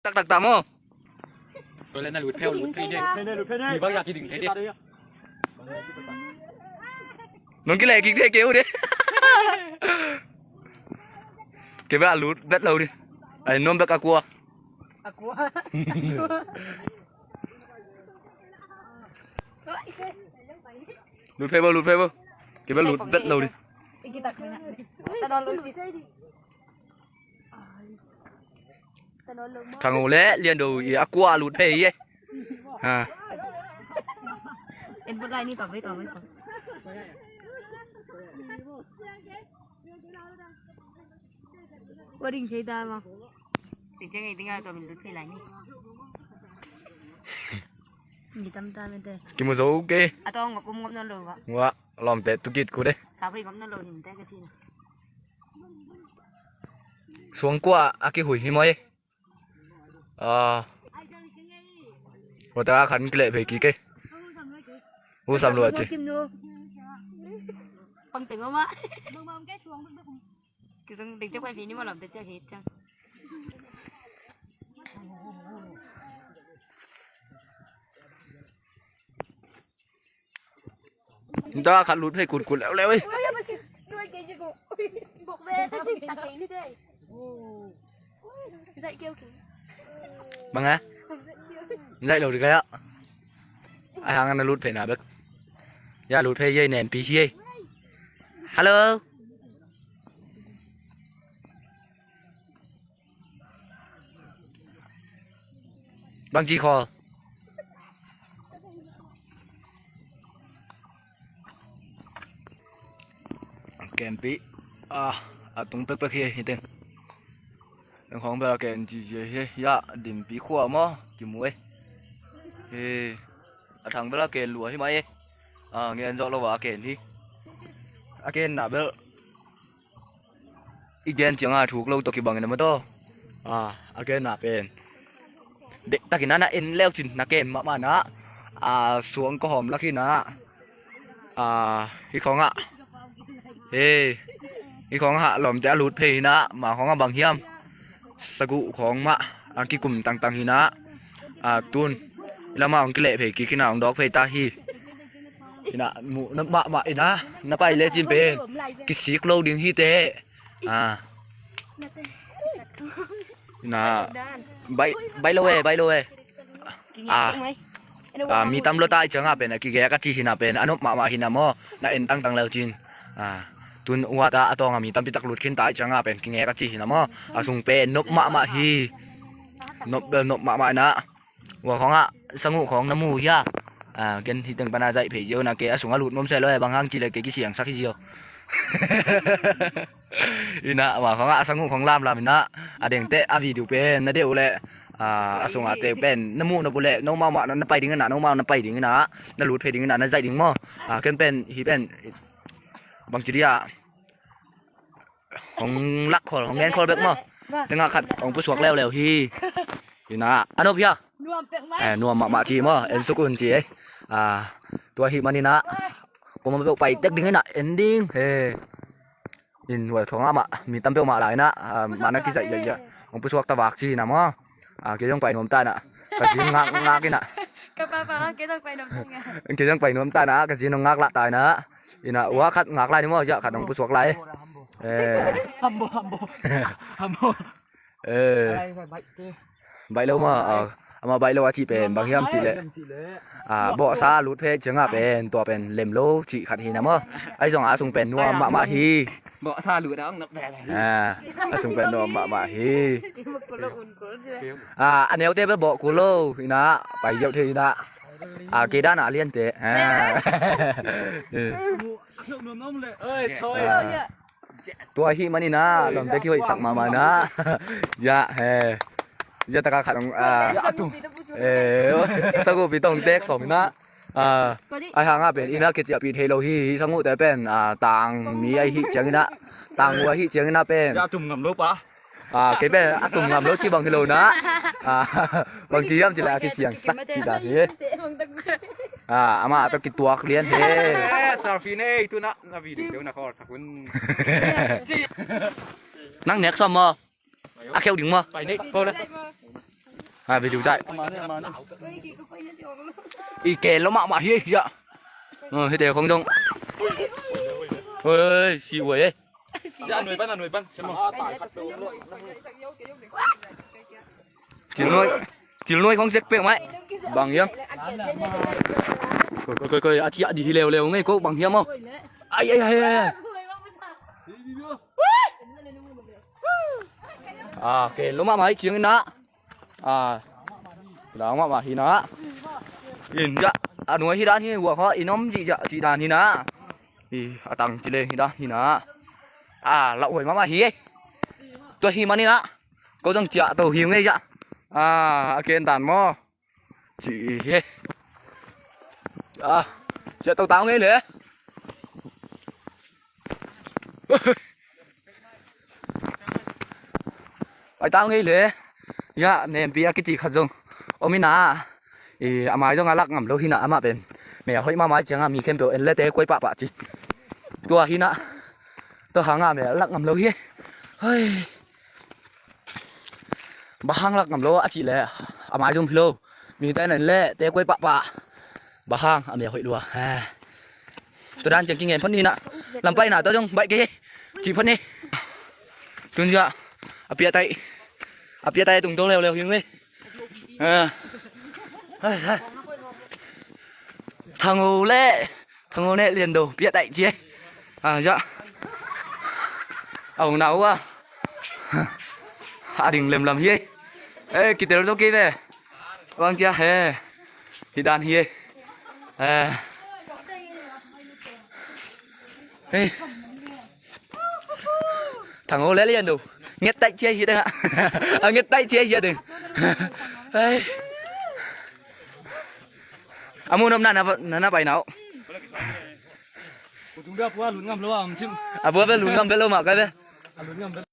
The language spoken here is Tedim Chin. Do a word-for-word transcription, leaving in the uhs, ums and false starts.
Taktak ta maw. Tua leh na lut phei, lut phei de. Mi bang ya kiding thei de. Nong kileh kik thei kei uh de. Kei bek a lut vet lo de. Ai, nuam bek a kua. A kua. Lut phei bo, lut phei bo. Kei bek lut vet lo de. Thang uh leh Lian Do i a kua lut phei hi e. Ha. En put lai ni, tawm vei, tawm vei, tawm. Ua ding thei ta maw. Ding ciang ei ding a tawm in lut phei lai ni. Mi tam ta mete. Kimu zo ke. A tawng ngop um ngop nawn lo va. Wa, lawmte tukit kut e. Sa phei ngop nawn lo hi mete ka ci na. Suang kua a kihui hi maw e. Ah. Hua ta khan kileh phei kik e. Hu sam lua ci. Pang teng ma. Kizong ding cek pai phei ni ma lam te cek hit cang. Nta khat lut phei kutkut leuleu ei. Bang a? Zaih lo dik a. Ai hang na lut phei na bek. Ya lut phei ei, nenpi hi ei. Hello. Bangci khawl. Kenpi. Ah, a tung pekpek hi, hi teng. Teng khawng bel a ken ci ci hi, ya, dimpi khua maw, kimu ei. Hi, a thang bel a ken lua hi mai ei. Ah, ngen zawh lo a ken hi. A ken na bel. I gen cianga thuk lo tawh kibangin a maw taw. A, a genna pen dektakin a na en leu cin na kem mahmah na. A, suang ka hawm lak hi na. A, hi khawngah. He, hi khawngah lawmte a lut phei hi na. Ma khawngah bang hiam. Saguh khawng mah a kikum tangtang hi na. A, tun. I lamah hong kileh phei kik hi na, hong dawk phei ta hi. Hi na, muh na mahmah hi na. Na pai le cin pen. Kisik lo ding hi te. Ah. Ina, bai, bai lo e, bai lo e. Ah. Ah, mi tam lo ta i cianga pen a kigek a ci hi na pen a nop mahmah hi na maw. Na en tangtang leu cin. Ah. Tun uat a a tawnga mi tampi tak lut khin ta i cianga pen kigek a ci hi na maw. A sung pen nop mahmah hi. Nop bel nop mahmah hi na. Ua khawngah sanguh khawng na mu hia? Ah, ken hi teng pana zaih phei zio na, kei a sungah lut nuam seh lo e, bang hang cileh kei kisiangsak hi zio. Ina, ua khawngah a sanguh khawng lamlam ina, a dengteh a video pen na deuh leh, ah, a sungah teh pen na muh na pu leh, nomau mah na pai ding ina, nomau na pai ding ina, na lut phei ding ina, na zaih ding maw? Ah, ken pen, hi pen, bang ci dia. Hong lak khol, hong ngen khol bek maw. Tengah khat hong pusuak leuleu hi. Ina, a nop hia? Nuam pek mai. Eh, nuam mahmah ci maw, en suk un ci ei. Ah, tua hi manin ah. Koma peuh pai tek ding ina, en ding. He. In huai thong amah, mi tam peuh mah lai ina. Ah, mana kizaih zaih zaih. Hong pusuak ta vak ci ina maw. Ah, kei zong pai nuam ta ina. Ka zin ngak ngak ina. Ka pa pa, kei zong pai nuam ta ina. Kei zong pai nuam ta ina, ka zin hong ngak lah ta ina. Ina, ua khat ngak lai ni maw, ya khat hong pusuak lai. Eh. Hambo, hambo. Hambo. Eh. Alai, baih te. Baih lo maw, ah, ama baih lo a cih pen, bang hiam cih leh. Ah, bawhsa lut phei cianga pen, tua pen lem lo cih khat hi na maw. Ai zong a sung pen nuam mahmah hi. Bawhsa lut a ong nak bel. Ah, a sung pen nuam mahmah hi. Ah, a neute bel bawh kul lo, ina, pai ziau thei ina. Ah, kei dan a liante. Ah. Tua hi manin ah, lawmte kihoihsak mahmah na. Ya, he. Ya taka khat ong, ah, eh, saguhpi tong tek sawm ina. Ah, ai hanga pen ina kiciahpih thei lo hi, hi sanguhte pen, ah, tang mi ai hi ciangina. Tang ua hi ciangina pen. Ya tum ngam lo pa. Ah, kei pen a tum ngam lo ci bang hi lo na. Ah, bang ci hiam ci leh a kisiangsak ci dan hi. Ah, ama a tawh kituak lian hi. Eh, selfie nei, tu na, na video deuh na khol sak un. Nang nek sawm maw? A kheu ding maw? Pai nei, khol le. A video cai. I ke lo mahmah hi hi a. Hite khong dong. Oi, si uai e. Thil nuai, thil nuai khong sek pek mai. Bang hiam? Koi, koi, koi, koi. A thiah dih hi leuleu ngei ko, bang hiam aw? Ai, ai, ai, ai. A ke lo mahmah hi ciangin ah. A, kilang mahmah hi na. In ja, a nuai hi dan hi, hua kha in om ji ja, ci dan hi na. I, a tang ci leng hi dan hi na. A, lauhuai mahmah hi. Tua hi man hi na. Ko zong ciah to hi ngei ja. A, a ken dan maw. Ci hi. A, ciah to tau ngei le. Pai tau ngei le. Ya, nempi a kici khat zong om hi na. I, a mai zong a lak ngam lo hi na, amah pen. Mel hoih mahmah ciang a mi khempeuh en le te kuai pahpah ci. Tua hi na. Tua hang a mel lak ngam lo hi. Hoi. Bang hang lak ngam lo a cih leh a mai zong hi lo. Mi te nen leh te kuai pahpah. Bang hang a mel hoih lua. He. Tua dan ciang kingen phot ni na. Lam pai na tua zong baih kei. Cih phot ni. Tun zia. A piah taih. A piah taih tung to leuleu hi ngei. He. He, he. Thang o leh. Thang o ne lian do, piah taih ci e. A, ja. A ung na ua. A ding lemlam hi e. E, kitel zo kei ve. Wang cia he. Hi dan hi e. E. Hei. Thang o le lian do. Nget taih cia hi deng a. A nget taih cia hi deng. Hei. A mu nop na na, na, na pai na o. Ku tung bia pua lun ngam lo a om cim. A pua bia lun ngam bia lo mah kai bia. A lun ngam bia.